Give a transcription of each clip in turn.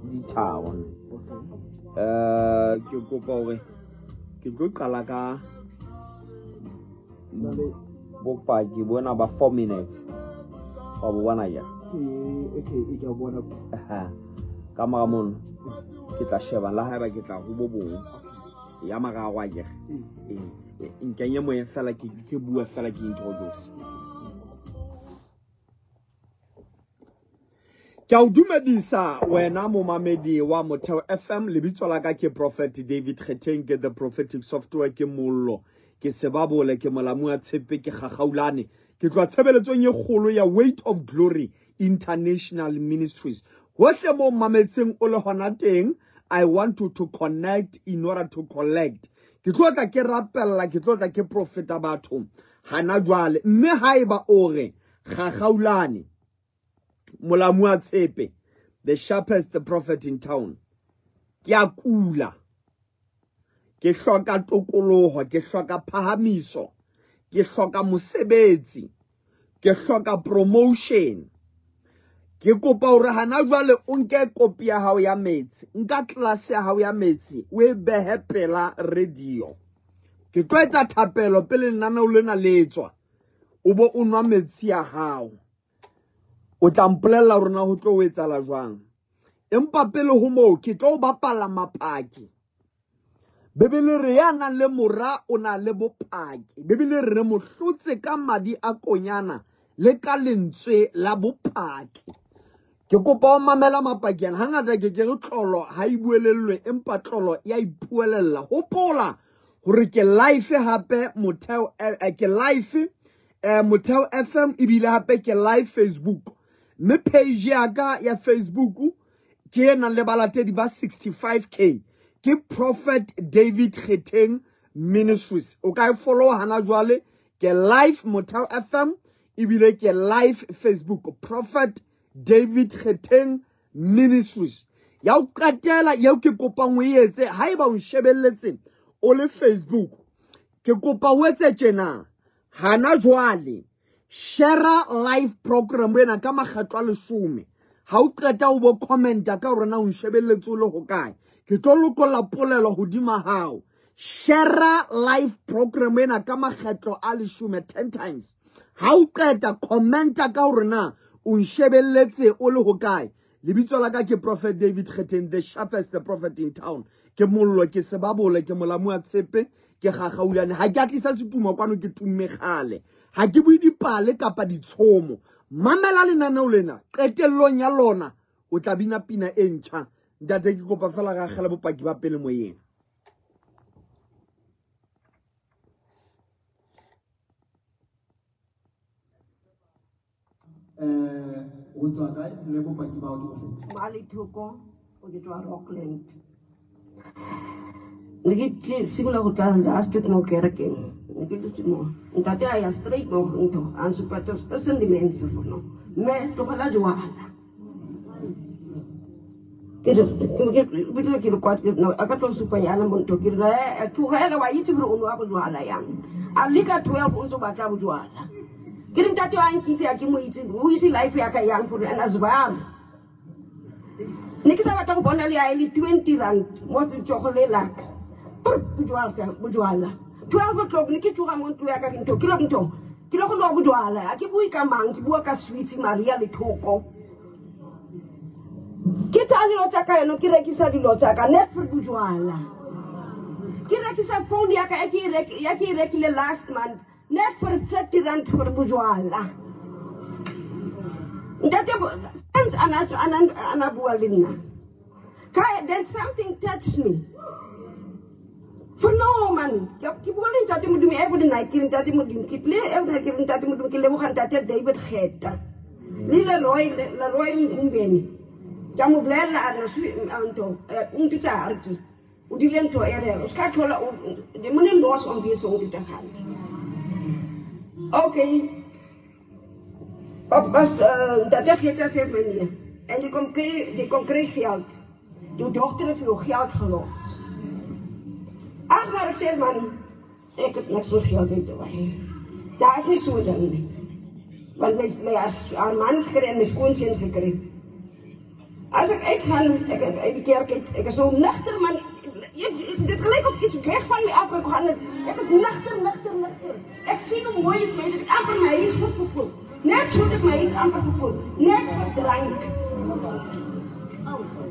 Dithabo. Ke kopa hore ke tlo qala ka bopaki bona ba 4 minutes. Wa bo bona ja? Okay, ke a bona. Ka mora mono ke tla sheba la haeba ke tla ho bo bong ya mararo a kere. Nkenye moyeng fela ke bua fela ke introduce. Ke a o dumedisa wena momamedi wa Motheo FM. Lebitso la ka ke Prophet David Kgetheng, ke the prophetic software, ke mollo, ke sebabole, ke molamu wa tshepe, ke kgakgaulane. Ke tloha tshebeletsong e kgolo ya Weight of Glory International Ministries. Hohle mo mametseng o le hona teng, I want you to connect in order to collect. Ke tlo tla ke rapella, ke tlo tla ke profeta batho hana jwale. Mme haeba o re kgakgaulane, molamu wa tshepe, the sharpest prophet in town, ke a kula, ke hloka tokoloho, ke hloka phahamiso, ke hloka mosebetsi, ke hloka promotion. Ke kopa hore hana jwale o nke kopi ya hao ya metsi, nka tlelase ya hao ya metsi, o e behe pela radio. Ke tlo etsa thapelo pele lenaneo lena le tswa, o bo o nwa metsi ya hao. O tla mpolella hore na ho tlo o etsahala jwang. Empa pele ho moo ke tlo bapala mapaki. Bibele re ya nang le mora o na le bopaki. Bibele re mo hlotse ka madi a konyana le ka lentswe la bopaki. Ke kopa o mamela mapaki ana. Hangata ke ke re tlolo ha e buelellwe, empa tlolo ya ipuelella. Hopola hore ke live hape Motheo, ke live Motheo FM, ebile hape ke live Facebook. Mme page ya ka ya Facebook ke e nang le balatedi ba 65K. Ke Prophet David Kgetheng Ministries. O ka e follow hana jwale. Ke live Motheo FM, ebile ke live Facebook, Prophet David Kgetheng Ministries. Ya o qetela eo ke kopang o etse, haeba o nshebelletse o le Facebook, ke kopa o etse tjena hana jwale. Share live program ena ka makgetlo a 10. Ha o qeta o bo commenta ka hore na o nshebelletse o le hokae. Ke tlo lokolla polelo hodima hao. Share live program ena ka makgetlo a 10, 10 times. Ha o qeta commenta ka hore na o nshebelletse o le hokae. Lebitso la ka ke Prophet David Kgetheng, the sharpest prophet in town. Ke mollo, ke sebabole, ke molamu wa tshepe, ke kgakgaulane. Ha ke a tlisa setumo kwano, ke tumme kgale. Ha ke bue dipale kapa ditshomo. Mamela lenaneo lena, qetellong ya lona o tla bina pina e ntjha. Ntate, ke kopa fela re akgele bopaki ba pele moyeng. O tswa kae mme bopaki ba hao ke bofe? Malethoko, o ke tswa Rockland. Ne ke tlile simolola go tla last week mo kerekeng. Ne ke dutse mo. Ntate a ya straight mo go ntho, a nsupa to send me for no. Mme tlogela jwala. Ke re, ke bile ke le kwa, ke no, a ka tlo supa yana mo ntho, ke re, tlogela, wa itse gore o nwa bojwala yang. A leka 12 o ntse o batla bojwala. Ke re ntate wa nkitse ya ke mo itse, o itse life ya ka yang gore and as well. Ne ke sa batla go bona le ya e le 20 rand mo letsogo le la ka. Bojwala, bojwala. 12 o'clock ne ke tsoga mo ntlo ya ka ke ntho, ke lo ntho. Ke lo go nwa bojwala. Ha ke bue ka mang, ke bua ka Sweets Maria Lethoko. Ke tsaya dilo tsa ka eno, ke rekisa dilo tsa ka, net for bojwala. Ke rekisa phone ya ka e ke e ya ke e rekile last month, net for 30 rand for bojwala. Ntate since ana bua le nna. Ka, then something touched me. For no man, ke bua le ntate Modimo every night, ke re ntate Modimo, ke le every night ke re ntate Modimo, ke leboga ntate David Kgeta. Le Leroy Mkumbeni. Ke a mo bolella a re, Swe, a ntho, o mpitsa a re ke, o dile ntho e re, o ska tlhola o, the money loss on this o diragala. Okay. Papa, ntate Kgeta sê vir my nee. En die kom kry geld. Jou dogter het vir jou geld gelos. Ag, maar ek sê man, ek het niks vir geld uit te wy. Daar is nie so 'n ding nie. Want my haar man gekry en my skoonseun gekry. As ek uitgaan, ek uit die kerk uit, ek is so nugter man. Dit gelyk of iets weg van my af gegaan het. Ek is nugter, nugter, nugter. Ek sien hoe mooi is my huis. Ek het amper my huis gekoop. Net so het ek my huis amper gekoop. Net vir drank.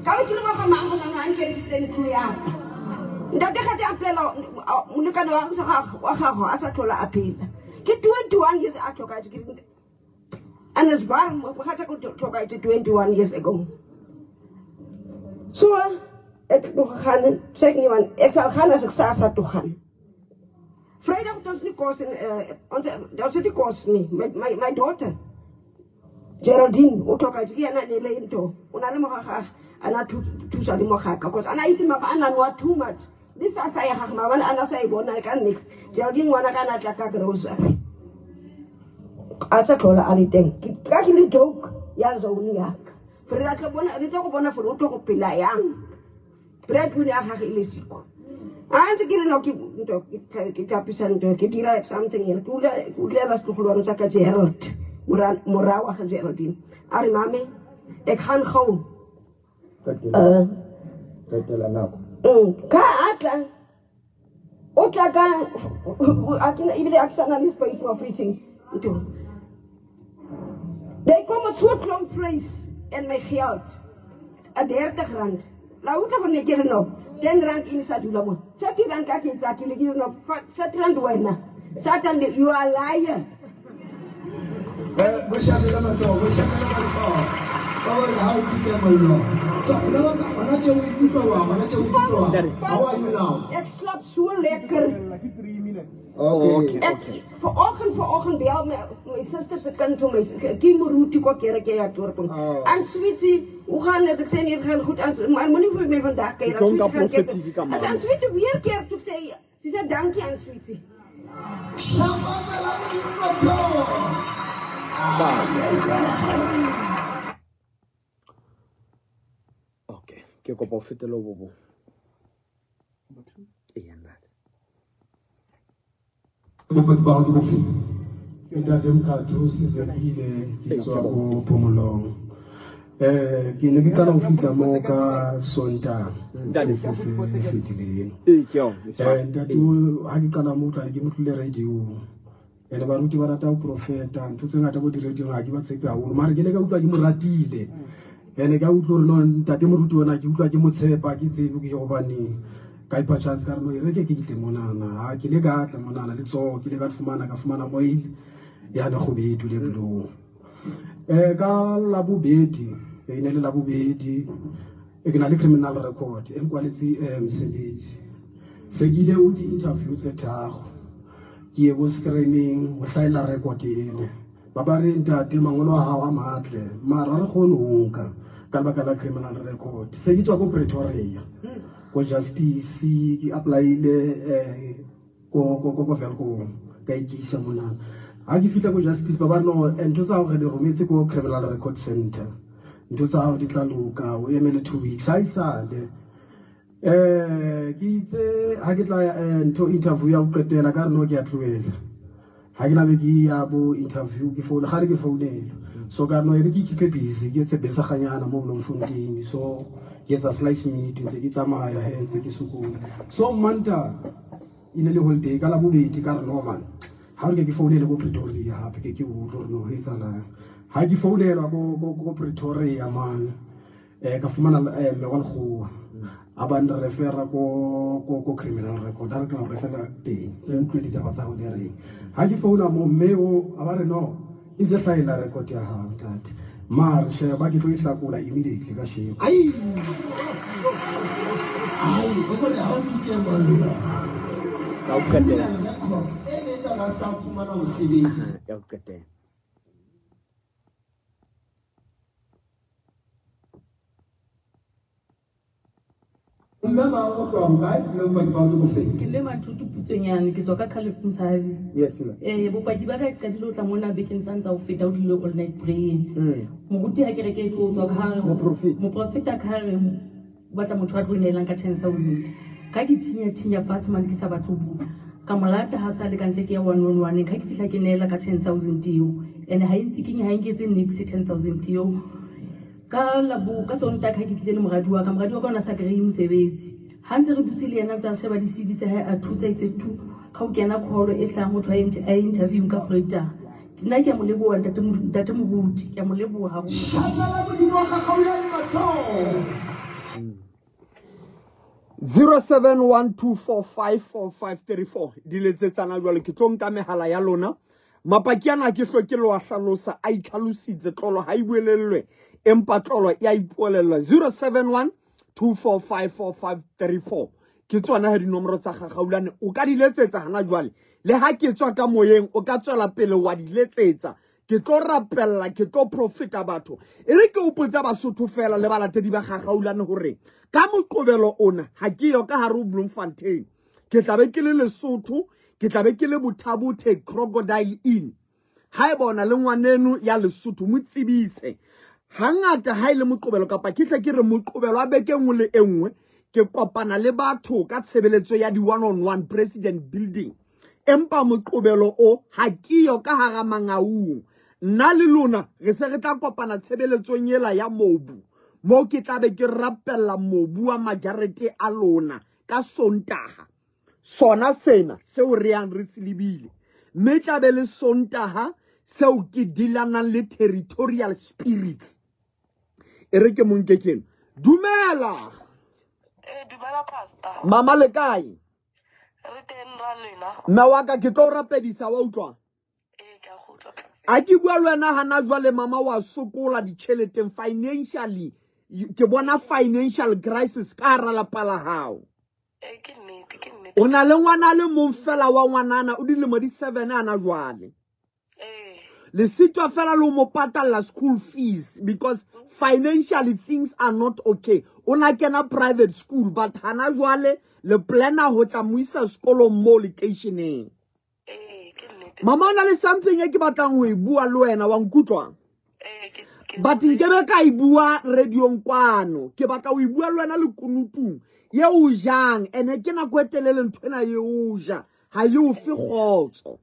Kan ek julle maar gaan maak van 'n keer die sin koeia. Ntate ga te apelela molekane wa wa gago a sa tlhola a phela. Ke 21 years a tlhokahetse ke en is warm, mogatsa ko tlhokahetse 21 years ago. So ek het nog gegaan en sê ek nie man, ek sal gaan as ek SASSA toe gaan. Vrydag het ons nie kos en ons het nie kos nie. My daughter Geraldine o tlhokahetse ke yena ne le ntho. O na le mogagage a na thusa le mogaka cause ana itse mapa a na nwa too much. Le SASSA ya gagwe maabane a na sa e bona ka next. Geraldine ngwana ka na tla ka grocery. A sa tlhola a le teng. Ka ke le joke ya zone ya ka. Re tla bona re tlo go bona gore o tlo go phela yang. Breadwinner ya gagwe e le siko. A ntse ke re no ke ntho ke thapisa ntho ke dira something here. Ke utlwela setlogolwane sa ka Gerald. Mora wa ga Geraldine. A re mame ek gaan gou. Qetela nako. Ka atla. O tla ka a ke ebile a ke sa na le space for preaching. Ntho. Daar kom het so klomp vleis en my geld. 30 rand. La utlwa gore ne ke re no 10 rand in sa dula mo. 30 rand ka ke tsa ke le ke no 30 rand wena. Satan, you are a liar. Bo shabela matsoho. Ba re ha o ikutlwa mollo. So hona tje o ikutlwa wa, hona tje o ikutlwa. How are you now? Ek slaap so lekker. Like 3 minutes. Okay. Ek vanoggend bel my suster se kind vir my ke moruti kwa kerk ya dorping. En Sweetie, hoe gaan dit? Ek sê nee, het gaan goed. Maar moenie vir my vandag kuier. Ek kom Sweetie daar gaan kerk. profetie ka As aan Sweetie weer kerk toe sê, sy sê dankie aan Sweetie. Shabela matsoho. Okay, ke kopa o fetele ho bo. Ee, ntate. Bopaki ba hao ke bofe? Ke ntate Mokhatho Sizekile ke tswa ko Phomolong. Ke ne ke qala ho fihla moo ka Sontaha se se fetileng. Ee, ke yona, it's fine. Ntate ha ke qala mo utlwa ke mo tlile radio. Ene baruti ba rata ho profeta, ntho tse ngata bo di-radio ha ke ba tshepe haholo. Mara ke le ka utlwa ke mo ratile. Ene ka utlwa hore no ntate moruti ona ke utlwa ke mo tshepa, ke tsebe ke hobaneng. Ka ipha chance ka re no e re ke ke tle monana. Ha ke le ka tla monana le tsoho, ke le ka fumana ka fumana oil ya ne kgobedu le blue. Ka Labobedi, e ne le Labobedi, e ke na le criminal record e nkwaletse mosebetsi. Se ke ile ho di-interview tse tharo. Ke ye bo screening ho hlahella record ene. Ba ba re ntate mangolo a hao a matle, mara ha re kgone ho nka ka lebaka la criminal record. Se ke tswa ko Pretoria, ko justice, ke apply-ile ko Welkom, ka ikisa monana. Ha ke fihla ko justice ba ba re no ntho tsa hao re di rometse ko criminal record center. Ntho tsa hao di tla loka, o emele 2 weeks. Ha esale ke itse ha ke tla ntho interview ya ho qetela ka re no ke a tlohela. Ha ke la be ke ya bo interview ke founa, kgale ke founela. So ka no e re ke keep busy, ke etse besaganyana mo Bloemfontein. So ke etsa slice meat ntse ke tsamaya he ntse ke sokola. So Manta e ne le holiday ka Labobedi ka re no man. Ha re ke founele ko Pretoria hape ke utlwe hore no ho etsahalang. Ha ke founelwa ko Pretoria man, ka fumana mme wa lekgowa. A ba nrefera ko criminal record, a re tla o refera teng, re utlwe ditaba tsa hao di reng. Ha ke founa mo mme o a ba re no, e ntse hlahella record ya hao ntate. Mare sheba ke tlo e hlakola immediately ka sheko. Ai! Ai, o kore ha o tlike mollo. Ka o qetela. Record e ne etsa hore a ska fumana mosebetsi. Ya o qetela. Mme mang o tloha hokae? Mme bopaki ba hao ke bofe? Ke mme Mathuto Putsonyane, ke tswa ka Caledon Tshabe. Yes, ma'am. Bopaki ba ka ke qadile ho tla mona bekeng tsa ntsa ho feta ho tlile all night praying. Moruti ha kereke e tlo tswa ka hare, Moprofeta. Moprofeta ka hare o batla motho a tlo neelang ka 10,000. Ka ke thinya thinya fatshe mane ke sa batle ho bua. Ka mo lata ha sa le ka ntle ke ya 111, ka ke fihla ke neela ka 10,000 eo. And ha e ntse kenye ha e nketse niks 10,000 eo. Ka labo ka Sontaga ha ke tlile le moradi wa ka, moradi wa ka o na sa kry-e mosebetsi. Ha ntse re dutse le yena ntse a sheba di-CV tsa hae, a thutsa itse thu, ka ho kena call e hlahang ho thwe a ye interview ka Vrydag. Nna ke a mo leboha ntate moruti, ke a mo leboha haholo. Shapela Modimo wa Gagaulane matsoho. 0712454534 di letsetsana jwale ke tlo nka mehala ya lona. Mapaki ana ke hloke le wa hlalosa, a itlhalositse, tlolo ha e buelellwe empa tlolo e a ipuelellwa. 0712454534 ke tsona he dinomoro tsa Gagaulane, o ka di letsetsa hana jwale. Le ha ke tswa ka moyeng o ka tswela pele wa di letsetsa. Ke tlo rapella, ke tlo profita batho. E re ke hopotsa Basotho fela le balatedi ba Gagaulane hore ka Moqobelo ona ha ke yo ka hare ho Bloemfontein. Ke tla be ke le Lesotho, ke tla be ke le Bothabothe Crocodile Inn. Ha e bona le ngwaneno ya Lesotho mo tsebise. Hangata ha e le Moqobelo kapa ke hle ke re Moqobelo a beke nngwe le e nngwe ke kopana le batho ka tshebeletso ya di one on one President Building. Empa Moqobelo o ha ke yo ka hara Mangaung. Nna le lona re se re tla kopana tshebeletsong ela ya mobu, moo ke tla be ke rapella mobu wa majarete a lona ka Sontaha. Sona sena seo re yang re se lebile, mme tla be le Sontaha seo ke dealanang le territorial spirits. E re ke monke keno. Dumela. Dumela pastor. Mama le kae? Re teng ra lena. Mme wa ka ke tlo rapedisa wa utlwa? Ke a go utlwa. A ke bua le wena hana jwale mama wa sokola ditjheleteng financially. Ke bona financial crisis ka hara lapa la hao. Ke nnete, ke nnete. O na le ngwana le mong fela wa ngwanana o dilemo di 7 ana jwale. Le sitwa fela le mo patalla school fees because financially things are not okay. O na kena private school but hana jwale le plana ho tla mo isa sekolong mo lekeisheneng. Mama o na le something e ke batlang ho e bua le wena wa nkutlwa? But nkebe ka e bua radio-ng kwano. Ke batla ho e bua le wena lekunutung. Ye o jang ene ke nako e telele ntho ena ye o ja ha e o fe kgotso.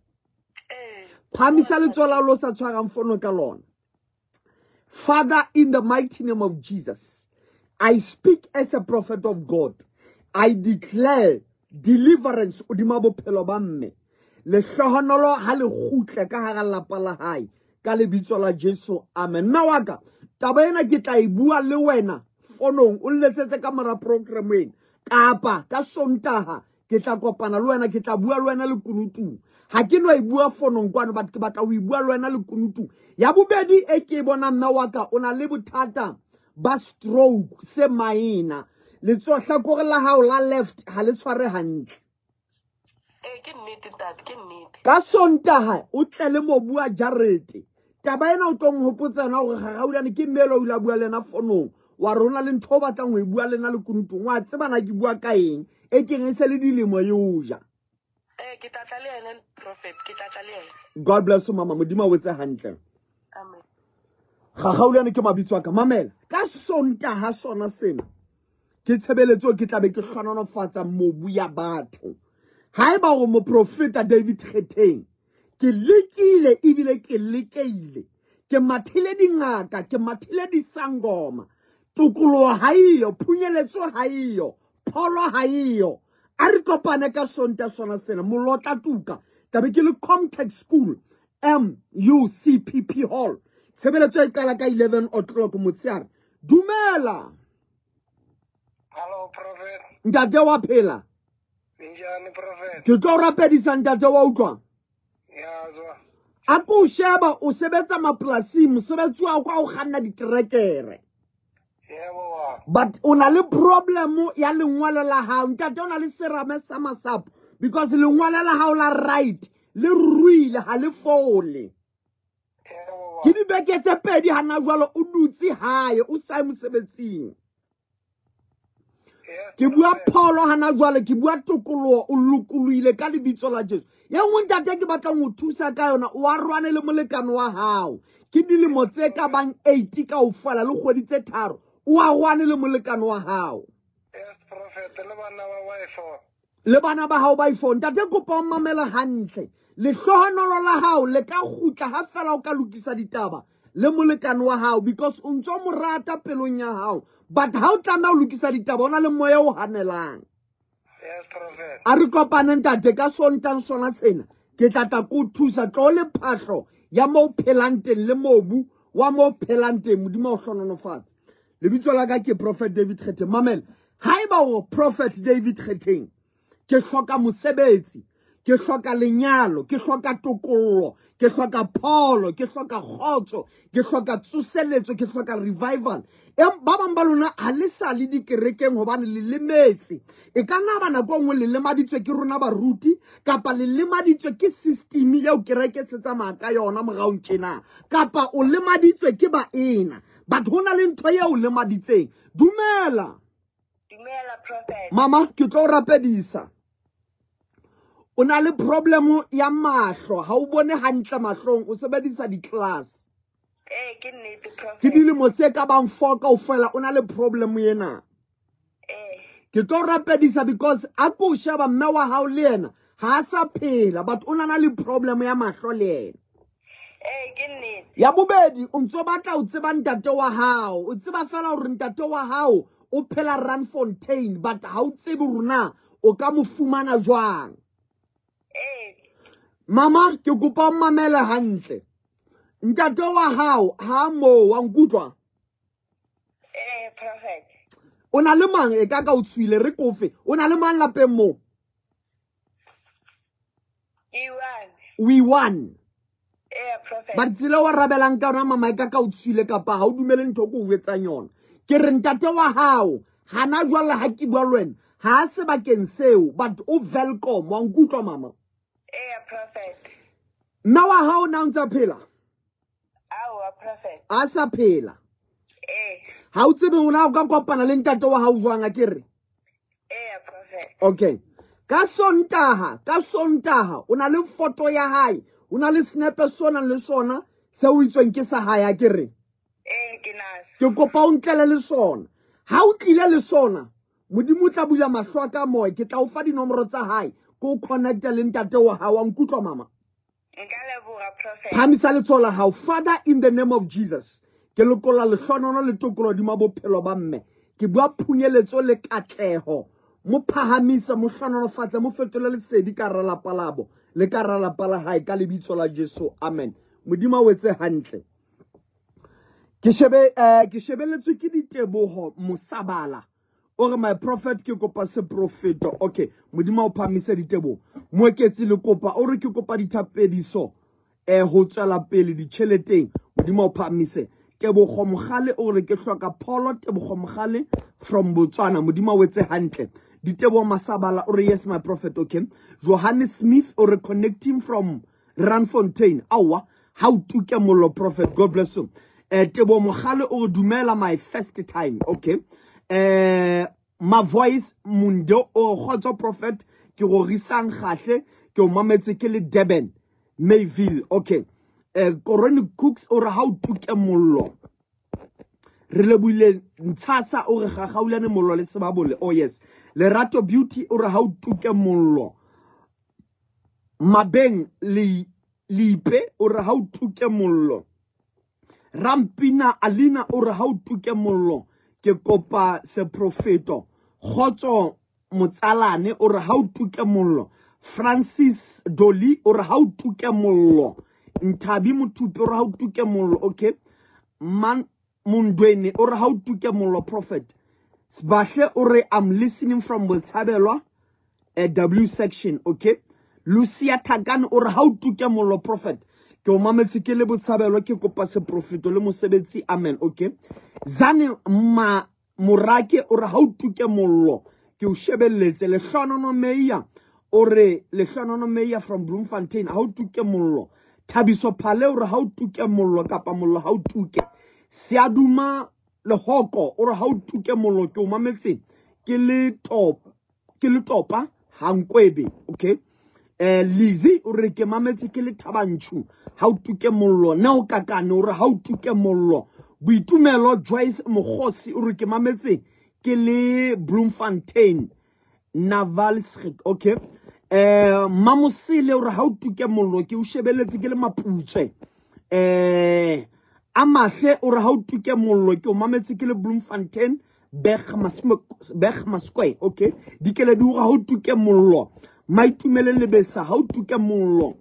Phamisa letsoho la lo sa tshwarang fono ka lona. Father, in the mighty name of Jesus, I speak as a prophet of God. I declare deliverance hodima bophelo ba mme. Lehlohonolo ha le kgutle ka hara lapa la hae ka lebitso la Jesu, amen. Mme wa ka, taba ena ke tla e bua le wena fonong, o nletsetse ka mora program ena kapa ka Sontaha ke tla kopana le wena, ke tla bua le wena lekunutung. Ha ke no e bua fonong kwano, but ke batla ho e bua le wena lekunutung. Ya bobedi e ke e bonang mme wa ka, o na le bothata ba stroke se maina. Letsoho hlakore la hao la left ha le tshware hantle. Ke nnete ntate, ke nnete. Ka Sontaha o tle le mobu wa jarete. Taba ena o tlo nhopotsa yona hore Gagaulane ke mme elwa o ile a bua le yena fonong. Wa rona le ntho o batlang ho e bua le nna lekunutung. Wa tseba na ke bua ka eng? E keng e se le dilemo e o ja. Ke tla tla le yena prophet, ke tla tla le yena. God bless you mama, Modimo a o etse hantle. Amen. Gagaulane ke mabitso a ka, mamela. Ka Sontaha sona sena ke tshebeletso ke tla be ke hlohonolofatsa mobu ya batho. Haeba hore moprofeta David Kgetheng ke lekile ebile ke lekeile, ke mathile dingaka, ke mathile disangoma, tokoloho ha eyo, phunyeletso ha eyo, pholo ha eyo. A re kopane ka Sontaha sona sena, mollo o tla tuka. Tla be ke le Comtech School, MUCPP Hall. Tshebeletso e qala ka 11 o'clock motshehare. Dumela. Hello prophet. Ntate wa phela? Njani prophet? Ke tlo rapedisa ntate wa utlwa? Ya zwa. A ko sheba o sebetsa mapolasing, mosebetsi wa ka o kganna ditrekere. Yebo wa. But o na le problem ya lengwalo la hao. Ntate o na le serame sa masapo because lengwalo la hao la right le ruile ha le fole. Yebo wa. Ke dibeke tse pedi hana jwalo o dutse hae o sa ye mosebetsing. Ke bua pholo hana jwale, ke bua tokoloho, o lokolohile ka lebitso la Jesu. Ya nngwe ntate ke batlang ho thusa ka yona, o a rwane le molekane wa hao. Ke dilemo tse ka bang 8 kaofela le kgwedi tse 3, o a rwane le molekane wa hao. Yes prophet, le bana ba ba e four. Le bana ba hao ba e four. Ntate kopa o mamela hantle. Lehlohonolo la hao le ka kgutla ha fela o ka lokisa ditaba le molekane wa hao, because o ntso mo rata pelong ya hao, but ha o tlameha ho lokisa ditaba o na le moya o hanelang. Yes, prophet. A re kopane ntate ka Sontang sona sena, ke tla tla ko thusa tlo le phahlo ya mo phelang teng le mobu wa mo phelang teng. Modimo o hlononofatse. Lebitso la ka ke Prophet David Kgetheng. Mamela, haeba o Prophet David Kgetheng, ke hloka mosebetsi, ke hloka lenyalo, ke hloka tokollo, ke hloka pholo, ke hloka kgotso, ke hloka tsoseletso, ke hloka revival. Ba bang ba lona ha le sa le dikerekeng hobane le lemetse. E ka nna ba nako e nngwe le lemaditswe ke rona baruti, kapa le lemaditswe ke system eo kereke se tsamaya ka yona moraong tjena, kapa o lemaditswe ke baena. But ho na le ntho eo o lemaditseng. Dumela. Dumela, prophet. Mama, ke tlo rapedisa. O na le problem ya mahlo, ha o bone hantle mahlong, o sebedisa di-class. Ke nnete, prophet. Ke dilemo tse ka bang 4 kaofela o na le problem ena. Ke tlo rapedisa because a ko sheba mme wa hao le yena ha a sa phela, but o na le problem ya mahlo le yena. Ke nnete. Ya bobedi, o ntso batla o tseba ntate wa hao, o tseba fela hore ntate wa hao o phela Randfontein, but ha o tsebe hore na o ka mo fumana jwang. Mama, ke kopa o mamele hantle. Ntate wa hao ha moo, wa nkutlwa? Prophet. O na le mang e ka ka o tswile re kofe? O na le mang lapeng moo? We We one. Prophet. Ba tsela wa rabelang ka yona mama e ka ka o tswile kapa ha o dumele ntho ko o etsang yona. Ke re ntate wa hao hana jwale ha ke bua le wena, ha sebakeng seo, but o welcome, wa nkutlwa mama? Prophet. Mme wa hao na o ntsa phela? Aowa, prophet. A sa phela. Ha o tsebe hore na o ka kopana le ntate wa hao jwang, a ke re? Prophet. Okay. Ka Sontaha, o na le photo ya hae, o na le snepe sona le sona se o itsweng ke sa hae, a ke re? Ke naso. Ke kopa o ntlele le sona. Ha o tlile le sona, Modimo o tla bula mahlo a ka moya, ke tla o fa dinomoro tsa hae, ke o connecta le ntate wa hao, wa nkutlwa mama? Nka leboha, prophet. Phahamisa letsoho la hao. Father, in the name of Jesus, ke lokolla lehlohono le tokolo hodima bophelo ba mme. Ke bua phunyeletso le katleho. Mo phahamise, mo hlohonolofatse, mo fetole lesedi ka hara lapa labo le ka hara lapa la hae, ka lebitso la Jesu. Amen. Modimo a o etse hantle. Ke shebeletswe ke Diteboho Mosabala. O re, my prophet, ke kopa seprofeto. Okay, Modimo a o phahamise Diteboho. Moeketsi le kopa, o re ke kopa dithapediso, ho tswela pele ditjheleteng. Modimo a o phahamise. Tebogo Mogale o re ke hloka pholo. Tebogo Mogale from Botswana. Modimo a o etse hantle. Diteboho Masabala o re yes my prophet. Okay. Johannes Smith o re connecting from Randfontein. Aowa, ha o tuke mollo, prophet. God bless you. Teboho Mogale o re dumela my first time. Okay. My voice Mundo o kgotso prophet, ke rorisang kgahle, ke o mametse ke le Durban Mayville. Okay. Korone Cooks o re ha o tuke mollo. Re lebohile Ntshasa o re gagaulane mollo le sebabole. Oh yes. Lerato Beauty o re ha o tuke mollo. Mabeng le Lipe o re ha o tuke mollo. Rampina Alina o re ha o tuke mollo. Ke kopa seprofeto. Kgotso Motsalane o re ha o tuke mollo. Francis Dolly o re ha o tuke mollo. Nthabi Mothupi o re ha o tuke mollo. Okay. Man Mundwene o re ha o tuke mollo, prophet. Sbahle o re I'm listening from Botshabelwa, W section. Okay. Lucia Tagan o re ha o tuke mollo, prophet. Ke o mametse ke le Botshabelwa, ke kopa seprofeto le mosebetsi. Amen. Okay. Zane ma Morake o re ha o tuke mollo, ke o shebelletse. Lehlonono Meya o re Lehlonono Meya from Bloemfontein, ha o tuke mollo. Thabiso Phale o re ha o tuke mollo kapa mollo ha o tuke. Seaduma Lehoko o re ha o tuke mollo, ke o mametse ke le topa Hankwebe. Okay. Lizzy o re ke mametse ke le Thabanchu, ha o tuke mollo. Neo Kakane o re ha o tuke mollo. Boitumelo Joyce Mokgosi o re ke mametse ke le Bloemfontein Navalsrick. Okay. Mamosele o re ha o tuke mollo ke o shebeletse ke le Maputswe. Amahle o re ha o tuke mollo ke o mametse ke le Bloemfontein Bergma Square. Okay, Dikeledi o re ha o tuke mollo. Maitumele Lebesa ha o tuke mollo.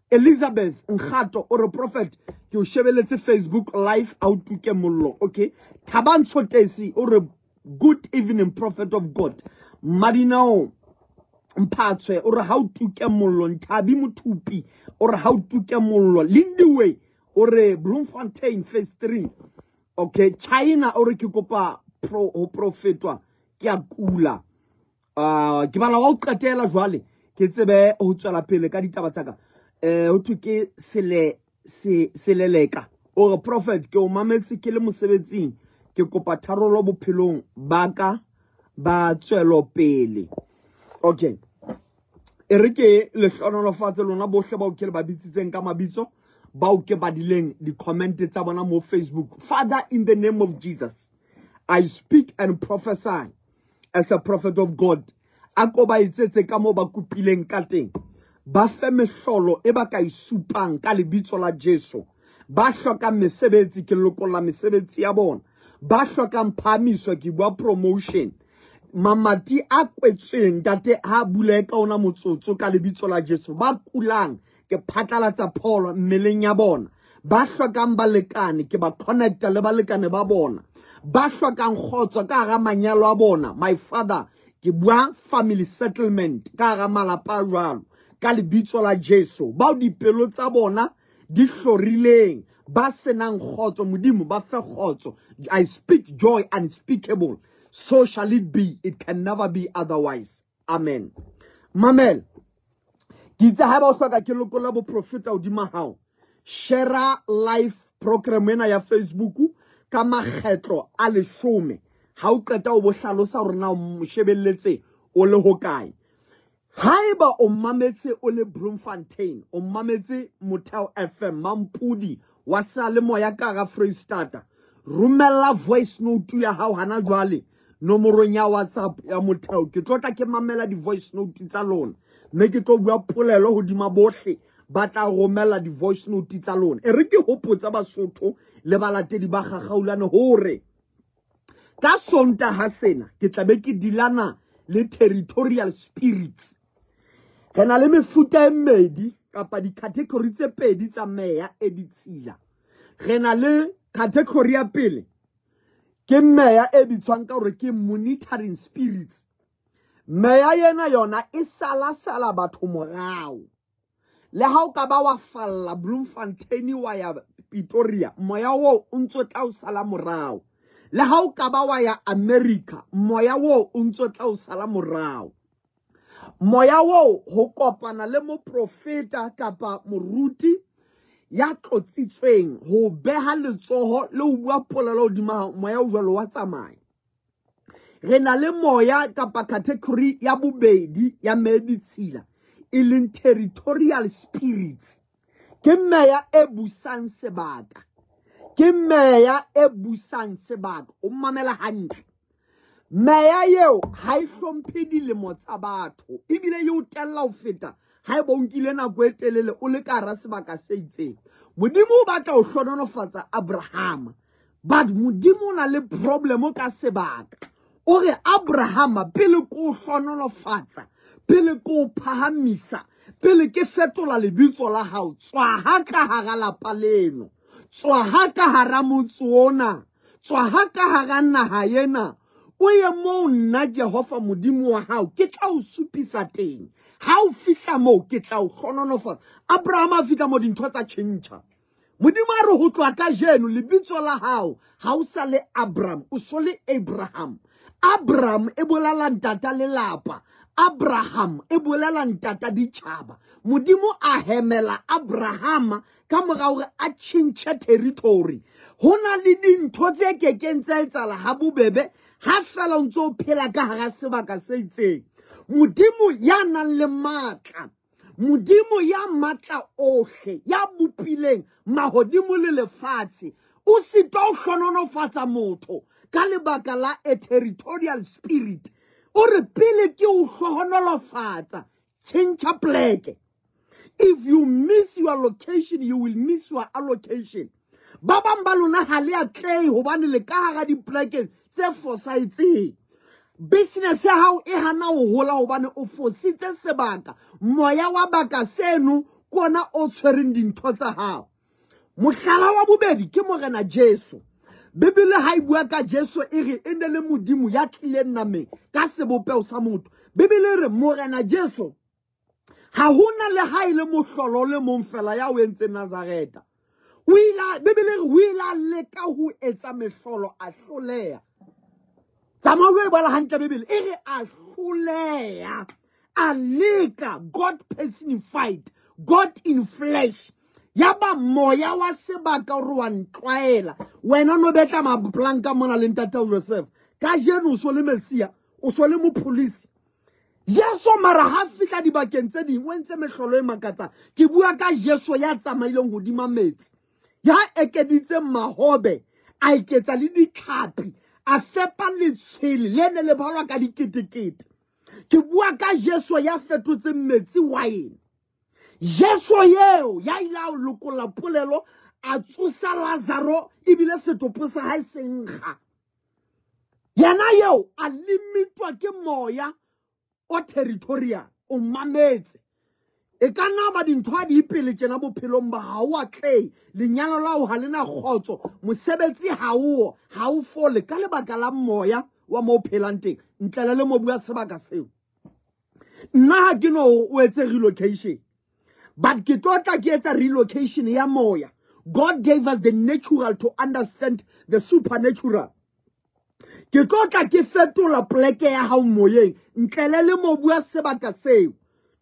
Elizabeth Nkgato o re prophet ke o shebeletse Facebook live ha o tuke mollo. Okay, Thabantsho Tesi o re good evening prophet of God. Madinao Mphatswe o re ha o tuke mollo. Nthabi Mothupi o re ha o tuke mollo. Lindiwe o re Bloemfontein phase 3. Okay, China o re ke kopa ho profetwa ke a kula. Ke bala wa o qetela jwale ke tsebe ho tswela pele ka ditaba tsa ka. Ho thwe ke seleleka o re prophet ke o mametse ke le mosebetsing, ke kopa tharollo bophelong ba ka ba tswelopele. Okay, e re ke le hlohonolofatse lona bohle bao ke le ba bitsitseng ka mabitso, bao ke badileng di-comment tsa bona mo Facebook. Father, in the name of Jesus, I speak and prophesy as a prophet of God. A ko ba etsetse ka moo ba kopileng ka teng. Ba fe mehlolo e ba ka e supang ka lebitso la Jesu. Ba hlokang mesebetsi ke lokolla mesebetsi ya bona. Ba hlokang phahamiso ke bua promotion. Mamati a kwetsweng ntate ha bule ka ona motsotso ka lebitso la Jesu. Ba kulang ke phatlalatsa pholo mmeleng ya bona. Ba hlokang balekane ke ba connecta le balekane ba bona. Ba hlokang kgotso ka hara manyalo a bona. My father, ke bua family settlement ka hara malapa a jwalo ka lebitso la Jesu. Bao dipelo tsa bona di hlorileng, ba senang kgotso, Modimo ba fe kgotso. I speak joy unspeakable. So shall it be. It can never be otherwise. Amen. Mamel, ke itse ha ba o hloka ke lokolla boprofeta hodima hao. Share live program ena ya Facebook ka makgetlo a 10. Ha o qeta o bo hlalosa hore na o shebelletse o le hokae. Haeba o mametse o le Bloemfontein, o mametse Motheo FM, Mampudi wa Salemoya ka hara Freistata, romella voice note ya hao hana jwale nomorong ya WhatsApp ya Motheo. Ke tlo tla ke mamela di-voice note tsa lona, mme ke tlo bua polelo hodima bohle ba tla romela di-voice note tsa lona. E re ke hopotsa Basotho le balatedi ba Gagaulane hore ka Sontaha sena ke tla be ke dilana le territorial spirits. Re na le mefuta e mmedi kapa di-category tse pedi tsa meya e ditshila. Re na le category ya pele ke meya e bitswang ka hore ke monitoring spirits. Meya yena yona e sala-sala batho morao. Le ha o ka ba wa falla Bloemfontein wa ya Pretoria, moya oo o ntso tla o sala morao. Le ha o ka ba wa ya America, moya oo o ntso tla o sala morao. Moya oo ho kopana le moprofeta kapa moruti ya tlotsitsweng ho beha letsoho le ho bua polelo hodima hao, moya o jwalo wa tsamaya. Re na le moya kapa category ya bobedi ya meditshila, e leng territorial spirits. Ke meya e busang sebaka. Ke meya e busang sebaka. O mamela hantle. Meya eo ha e hlomphe dilemo tsa batho, ebile e o tella ho feta haeba o nkile nako e telele o le ka hara sebaka se itseng. Modimo o batla ho hlohonolofatsa Abrahama, but Modimo o na le problem ka sebaka. O re Abrahama, pele ke o hlohonolofatsa, pele ke o phahamisa, pele ke fetola lebitso la hao, tswa ha ka hara lapa leno, tswa ha ka hara motse ona, tswa ha ka hara naha ena, o ye moo nna Jehova Modimo wa hao ke tla o supisa teng. Ha o fihla moo ke tla o hlohonolofatsa. Abraham a fihla moo dintho tsa tjhentjha. Modimo a re ho tloha kajeno lebitso la hao ha o sa le Abram, o so le Abraham. Abram e bolela ntata lelapa, Abraham e bolela ntata ditjhaba. Modimo a hemela Abraham ka mora hore a tjhentjhe territory. Ho na le dintho tse kekeng tsa etsahala ha bobebe ha fela o ntso phela ka hara sebaka se itseng. Modimo ya nang le matla, Modimo ya matla ohle, ya bopileng mahodimo le lefatshe, o sitwa ho hlohonolofatsa motho ka lebaka la a territorial spirit. O re pele ke o hlohonolofatsa, Tjhentjha pleke. If you miss your location, you will miss your allocation. Ba bang ba lona ha le atlehe hobane le ka hara diplekeng tse fosahetseng. Business ya hao e hana ho hola hobane o fositse sebaka. Moya wa baka seno ke ona o tshwereng dintho tsa hao. Mohlala wa bobedi ke Morena Jesu. Bibele ha e bua ka Jesu e re e ne le Modimo ya tlileng nameng ka sebopeho sa motho. Bibele e re Morena Jesu ha hona le ha e le mohlolo le mong fela ya o entseng Nazareta. O ile, Bibele e re o ile a leka ho etsa mehlolo a hloleha. Tsamaya o e bala hantle Bibele e re a hloleha, a leka, God personified, God in flesh. Ya ba moya wa sebaka o re wa ntlwaela. Wena no betla maplanka mona le ntate wa Joseph. Kajeno o so le Messia, o so le mopolisi. Jesu mara ha fihla dibakeng tse ding o entse mehlolo e makatsang. Ke bua ka Jesu ya tsamaileng hodima metsi, ya ekeditseng mahobe, a eketsa le ditlhapi, a fepa letshwele le ne le balwa ka diketekete. Ke bua ka Jesu ya fetotseng metsi wine. Jesu eo ya ile a lokolla polelo, a tsosa Lazaro ebile setopo sa hae se nkga. Yena eo a limitwa ke moya o territorial, o mametse. E ka nna ba dintho ha di ipele tjena bophelong ba hao, o atlehe, lenyalo la hao ha le na kgotso, mosebetsi ha o, ha o fole ka lebaka la moya wa mo phelang teng. Ntle le mobu wa sebaka seo. Nna ha ke no o etse relocation, but ke tlo tla ke etsa relocation ya moya. God gave us the natural to understand the supernatural. Ke tlo tla ke fetola pleke ya hao moyeng, ntle le mobu wa sebaka seo.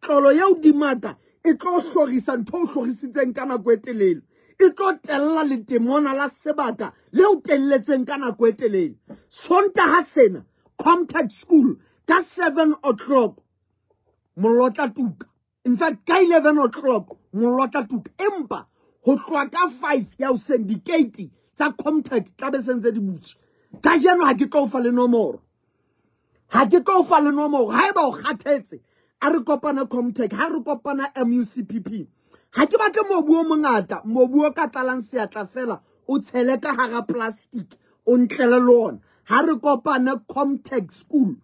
Tlolo eo dimaka e tlo hlorisa ntho o hlorisitseng ka nako e telele. E tlo tella letemona la sebaka le o telletseng ka nako e telele. Sontaha sena, Comtech School ka 7 o'clock mollo tla tuka. In fact, ka 11 o'clock mollo tla tuka. Empa ho tloha ka 5 ya hoseng dikeiti tsa Comtech tla be sentse di butswe. Kajeno ha ke tlo o fa le nomoro. Ha ke tlo o fa le nomoro. Haeba o kgathetse, a re kopana Comtech, ha re kopana MUCPP. Ha ke batle mobu o mongata, mobu o ka tlalang seatla fela, o tshele ka hara plastic, o ntlele le ona. Ha re kopana Comtech School,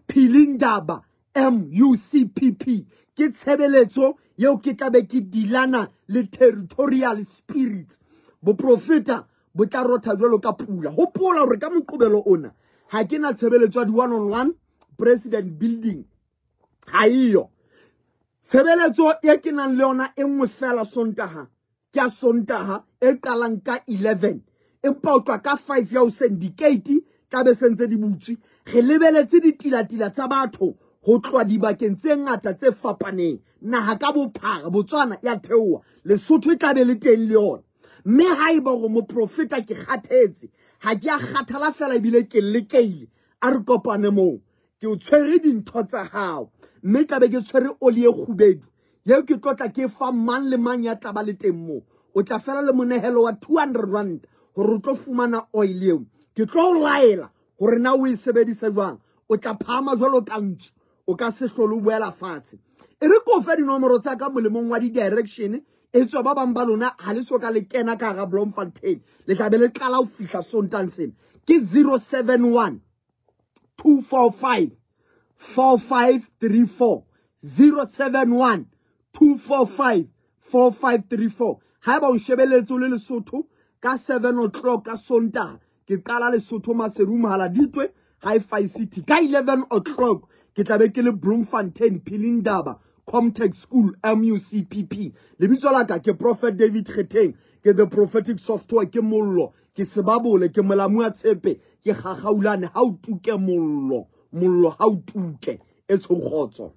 Philindaba, MUCPP. Ke tshebeletso eo ke tla be ke dilana le territorial spirits. Boprofeta bo tla rotha jwalo ka pula. Hopola hore ka Moqebelo ona ha ke na tshebeletso ya di one on one President Building. Ha eyo. Tshebeletso e ke nang le yona e nngwe fela Sontaha. Ke ya Sontaha e qalang ka 11. Empa o tloha ka 5 ya hoseng dikeiti tla be sentse di butswe. Re lebeletse ditilatila tsa batho ho tloha dibakeng tse ngata tse fapaneng. Naha ka bophara, Botswana ya theoha, Lesotho e tla be le teng le yona. Mme haeba hore moprofeta ke kgathetse, ha ke a kgathala fela ebile ke lekeile, a re kopane moo. Ke o tshwere dintho tsa hao, mme tla be ke tshwere oli e kgubedu eo ke tlo tla ke fa mang le mang ya tla ba le teng moo. O tla fela le monehelo wa 200 rand hore o tlo fumana oil eo. Ke tlo o laela hore na o e sebedise jwang. O tla phahama jwalo ka ntsu, o ka se hlole o boela fatshe. E re ke o fe dinomoro tsa ka molemong wa di-direction. E tswa ba bang ba lona ha le so ka le kena ka hara Bloemfontein, le tla be le qala ho fihla Sontang sena. Ke 071 245 4534. 071 245 4534. Haeba o nshebeletse o le Lesotho ka 7 o'clock ka Sontaha, ke qala Lesotho Maseru Mohaladitwe Hi-Fi City. Ka 11 o'clock ke tla be ke le Bloemfontein Philindaba Comtech School MUCPP. Lebitso la ka ke Prophet David Kgetheng, ke the prophetic software, ke mollo, ke sebabole, ke molamu wa tshepe, ke kgakgaulane. Ha o tuke mollo, mollo ha o tuke. E tshong kgotso.